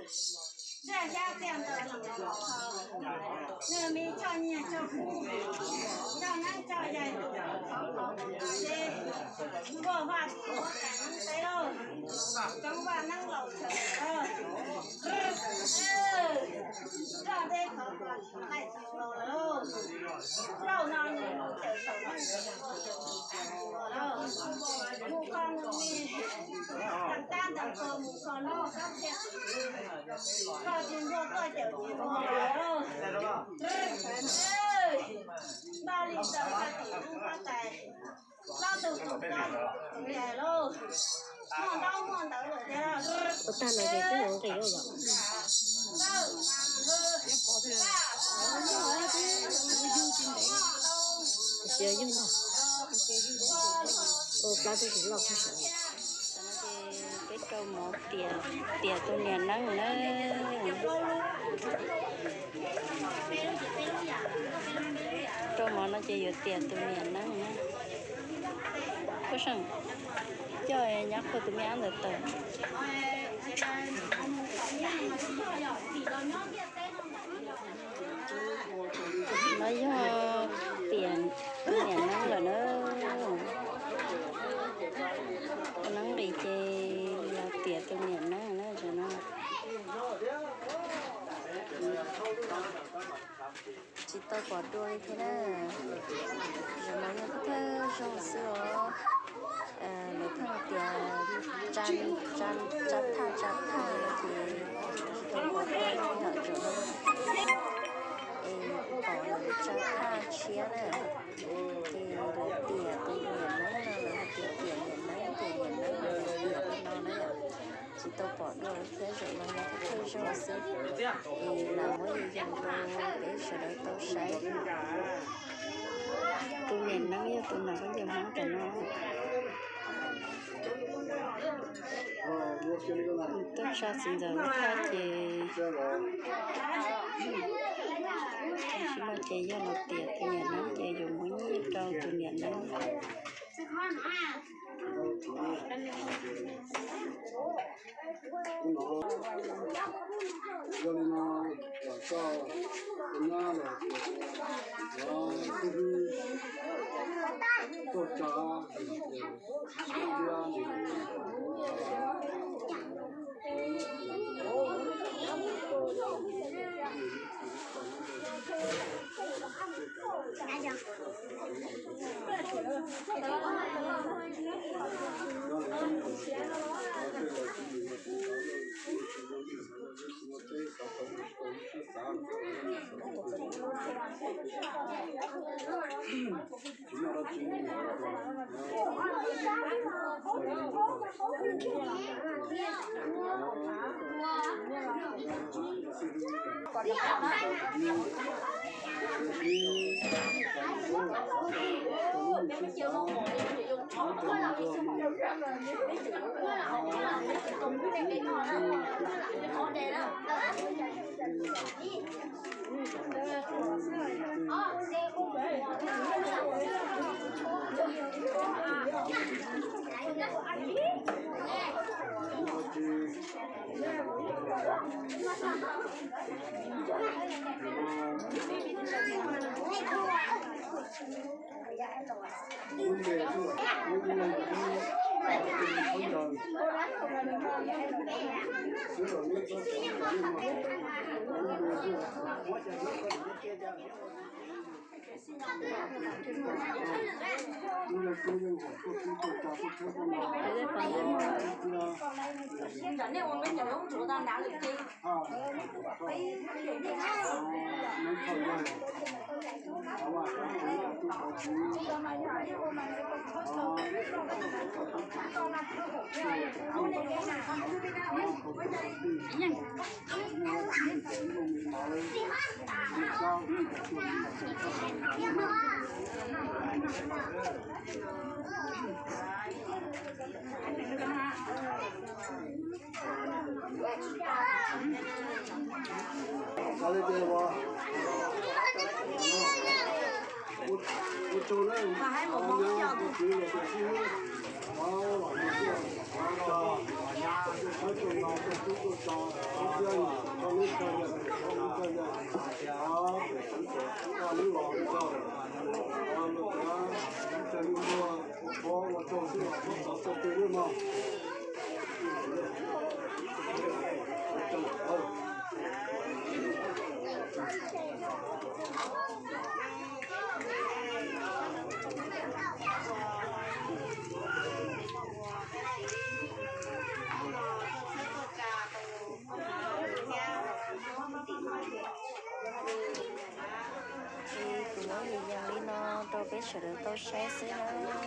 Zaj xyab tiaj ntawm nws, nws me choj nyiaj choj kub, choj neeb choj yaig, thov qhov kuv txav deb, nkuaj vaj txiv huab tais neeb teb lauj, coob vaj neeb laus tshawm lawm, zaj deb thov qhov txav deb tsis los lawm lauj. Zaum no nws mus cawm saum neej tsa, mus kho nws me ntawm tab ntawm ko, mus kho noj sab thiaj, koj tsis ntuag tuaj cawm tsis ntuag lawm. Npaj li ntawd tag tim neeb huab tais, plaub tug tus plaub tus tus tais lauj, muaj ntaub muaj ntawv lawm thiab. Ua tag no ces twb mus nqis lawm. Tsis yog yug ntag. Ua plaub tug tus loj tag sawv. Peb rau mov tiam, tiam tus niam neeb na. Rau mov no ces yuav tiam tus niam neeb na. Pub seem coj nyab qhua tus me ab ntawd tawm. No yog tiam tus niam neeb lawm na. Tus neeb nqis ces los tiam tus niam neeb na, tam no. Tsis tau pom dua li thiab na. Zaum no yog thawj zaug xwb os. Lawv pheej tias tsa, tsa, tsa thaj tsa thaj no ces tsis tau pom dua li lawm zaum no. Es pom lawv tsa thaj tshiab na. Ces lawv tiam tus niam neeb no, lawv hais tias tiam niam neeb, tiam niam neeb no, lawv tiam li no na yom. Tsis tau pom dua li thiab, zaum no yog thawj zaug xwb. Es lam muab yog rau peb sawv daws tau saib. Tus niam neeb yog tus nas khaub ncaws Hmoob tam no. Tuaj tsa txiv ntxawm lub thaj ces, tam sim no ces yog los tiam tus niam neeb ces yuav muab nyiaj rau tus niam neeb. Yog li no, los txog tus nyab los, tuaj tsa. Ces kuv muab video li no rau peb sawv daws tau saib xwb na.